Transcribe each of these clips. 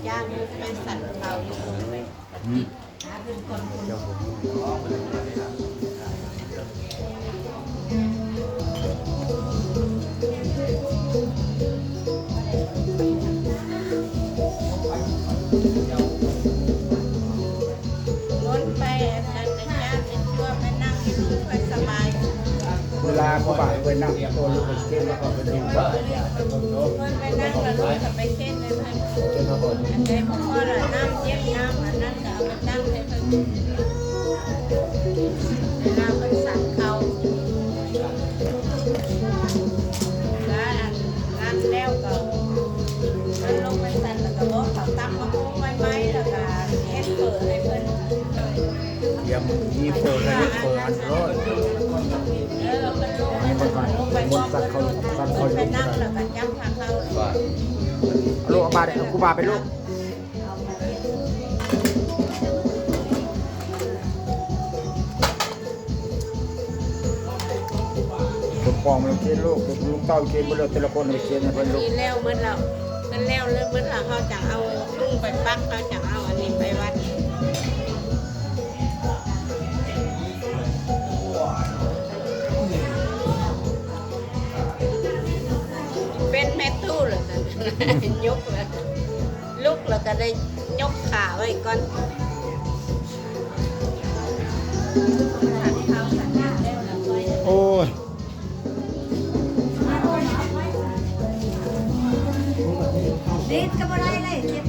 ຢ້ານໄປສັ່ນເຂົາຢູ່. ອືມ ເຈົ້າບໍ່ຮູ້. ຄົນໄປອັນນັ້ນກໍຢ້ານເປັນຕົວໄປນັ່ງຢູ່ເພິ່ນສະບາຍ. ເວລາຜູ້ບ່າວເພິ່ນນັ່ງຕົວລູກໄປເຊັນ ແລ້ວກໍເພິ່ນເຮັດ ເພິ່ນໄປນັ່ງແລ້ວລູກກໍໄປເຊັນໃຫ້ເພິ່ນ ເຊັນມາກ່ອນ ອັນໃດບໍ່ພໍລະນ້ຳເຢັນນ້ຳອັນນັ້ນ ເວລາເພິ່ນສັນເຂົ້າ ລະອັນນັ້ນແລ້ວກໍເພິ່ນລົງໄປສັນ ແລ້ວກໍບອກເຂົາຕຳໝາກຫຸ່ງໄວ້ໄໝ ແລ້ວກໍເຮັດເຝີໃຫ້ເພິ່ນ. ຕຽມມີເຝີໃຫ້ເຮັດເຝີອັນໂລດ. ເອີ ເພິ່ນລົງໄປ ເພິ່ນລົງໄປບອກເພິ່ນໂລດ ເພິ່ນໄປນັ່ງແລ້ວກໍຈັບພາເຂົ້າ. ເອົາລູກ ເອົາບາດ ເອົາຄູບາໄປລູກ. ເປັນປອມແລ້ວເຊັນລູກ ເປັນລຸງເຕົ້າເຊັນເບິດແລ້ວ ແຕ່ລະຄົນໄປເຊັນໃຫ້ເພິ່ນລູກ. ນີ້ແລ້ວໝົດແລ້ວ ເພິ່ນແລ້ວເລີຍໝົດແລ້ວ ເຮົາຈັ່ງເອົາລຸງໄປປັກ ເຮົາຈັ່ງເອົາອັນນີ້ໄປວັດ. ເປັນແມ່ຕູ້ແລ້ວຊັ້ນ ຍົກແລ້ວ ລຸກແລ້ວກໍໄດ້ຍົກຂາໄວ້ກ່ອນ. ໂອ້ຍ ດີດກໍບໍ່ໄດ້ເລີຍ ເຈັບ.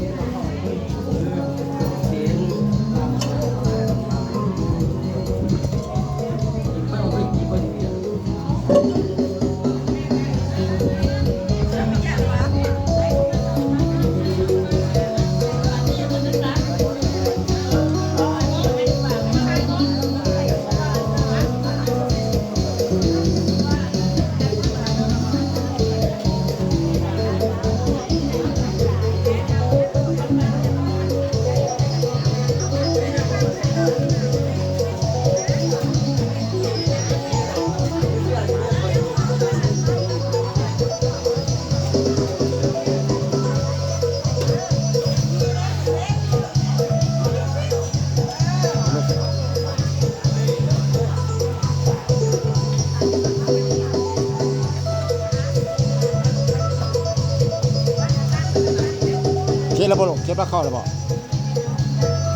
ເຊັດແລ້ວບໍ່ລູກ? ເຊັດປາເຂົ້າແລ້ວບໍ່?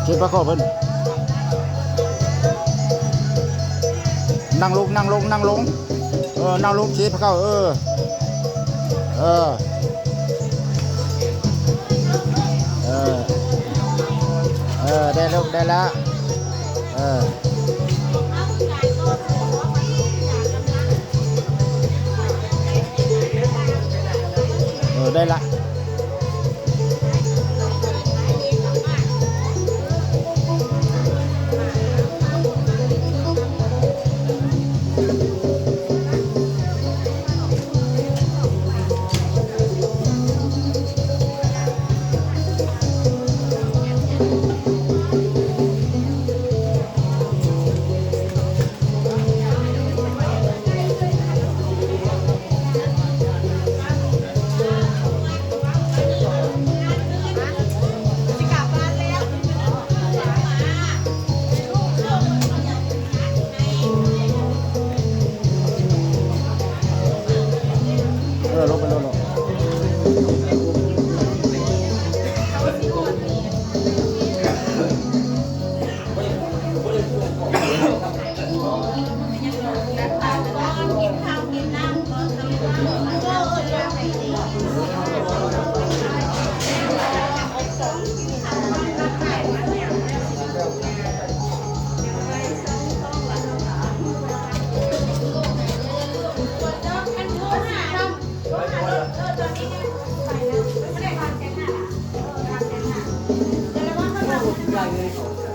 ເຊັດປາເຂົ້າເພິ່ນ. ນັ່ງລົງ ນັ່ງລົງ ນັ່ງລົງ. ເອີ ນັ່ງລົງ ເຊັດປາເຂົ້າ ເອີ ເອີ ເອີ ເອີ ໄດ້ແລ້ວ ໄດ້ແລ້ວ ເອີ ເອີ ໄດ້ລະ. ເອີ ລົງໄປໂລດເນາະ. ເອີ ຕອນນີ້ໄປແລ້ວ ໄປແລ້ວ ໄປແລ້ວ ໄປແລ້ວ.